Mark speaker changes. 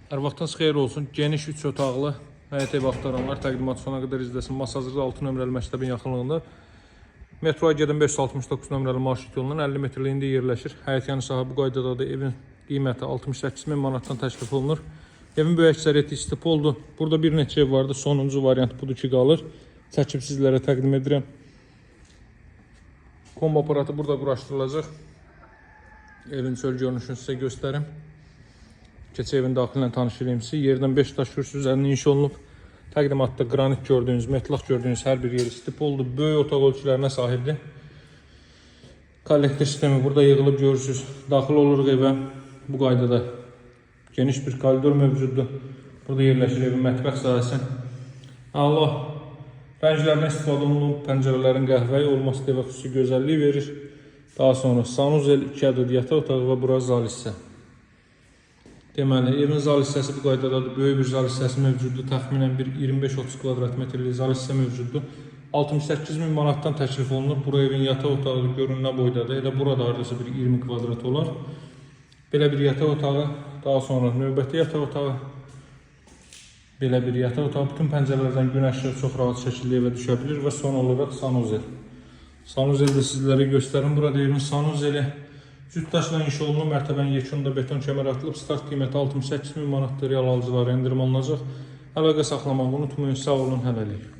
Speaker 1: Hər vaxtınız xeyir olsun. Geniş 3 otaqlı həyət evi axtaranlar təqdimatı sona qədər izləsin. Masazırda 6 nömrəli məktəbin yaxınlığında metroya gedən 569 nömrəli marşrut yolunun 50 metrliyində yerləşir. Həyət yanı sahə bu qaydadadır. Evin qiyməti 68 min manatdan təklif olunur. Evin böyük əksəriyyəti istipoldur. Burada bir neçə ev vardı. Sonuncu variant budur ki qalır. Çəkib sizlərə təqdim edirəm. Kombo aparatı burada quraşdırılacaq. Evin çöl görünüşünü sizə göstərim. Keçək evin daxilinə tanış eləyim sizi. Yerdən 5 daş kürsü üzərində inşa olunub. Təqdimatda qranit gördüyünüz, metlaq gördüyünüz hər bir yer istipoldur. Böyük otaq ölçülərinə sahibdir. Kollektor sistemi burada yığılıb görürsüz. Daxil oluruq evə. Bu qaydada geniş bir koridor mövcuddur. Burada yerləşir evin mətbəx sahəsi. Əla rənglərdən istifadə olunub. Pəncərələrin qəhvəyi olması da evə xüsusi gözəllik verir. Daha sonra sanuzel, 2 ədəd yataq otağı və bura zal hissə. Deməli, evin zal hissəsi bu qaydadadır. Böyük bir zal hissəsi mövcuddur. Təxminən bir 25-30 kvadrat metrlik zal hissə mövcuddur. 68 min manatdan təklif olunur. Bura evin yataq otağıdır. Görün nə boydadır. Elə burada hardasa bir 20 kvadrat olar. Belə bir yataq otağı, daha sonra növbəti yataq otağı. Belə bir yataq otağı. Bütün pəncərələrdən günəş işığı çox rahat şəkildə evə düşə bilir və son olaraq sanuzel. Sanuzeli də sizlərə göstərim. Burada evin sanuzeli cüt daşla inşa olunub. Mərtəbənin yekununda beton kəmər atılıb. Start qiyməti 68 min manatdır. Real alıcılara endirim olunacaq. Əlaqə saxlamağı unutmayın. Sağ olun, hələlik.